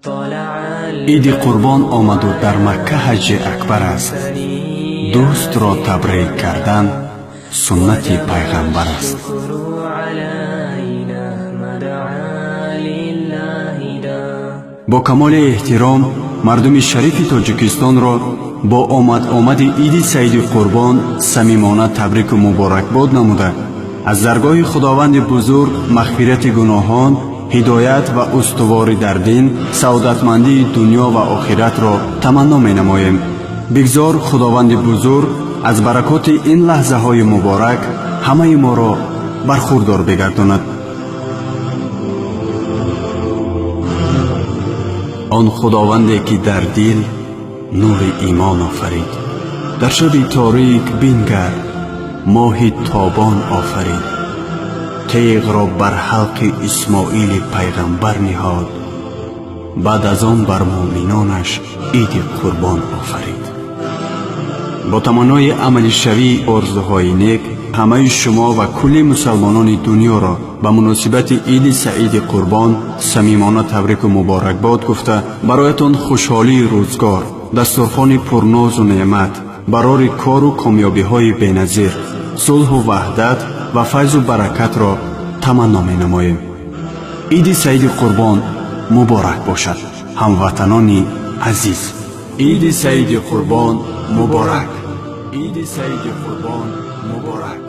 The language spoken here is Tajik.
Иди Қурбон омаду дар Макка ҳаҷҷи акбар аст. Дӯстро табрик кардан суннати пайғамбар аст. علينا ما دعا لله دا. Бо камоли эҳтиром мардуми шарифи Тоҷикистонро бо омад-омади Иди Саиди Қурбон самимона табрику муборакбод намуда, аз даргоҳи Худованди бузург мағфирати гуноҳон, ҳидоят ва устуворӣ дар дин, саодатмандии дунё ва охиратро таманно менамоем. Бигзор Худованди бузург аз баракоти ин лаҳзаҳои муборак ҳамаи моро бархурдор бигардонад. Он Худованде, ки дар дил нури имон офарид, дар шаби торик, бингар, моҳи тобон офарид, теғро бар ҳалқи Исмоили пайғамбар ниҳод, баъд аз он бар муъминонаш Иди Қурбон офарид. Бо таманнои амалишавии орзуҳои нек ҳамаи шумо ва кулли мусалмонони дунёро ба муносибати Иди Саиди Қурбон самимона табрику муборакбод гуфта, бароятон хушҳолии рӯзгор, дастурхони пурнозу неъмат, барори кору комёбиҳои беназир, сулҳу ваҳдат ва файзу баракатро таманно менамоем. Иди Саиди Қурбон муборак бошад, ҳамватанони азиз! Иди Саиди Қурбон муборак! Иди Саиди Қурбон муборак!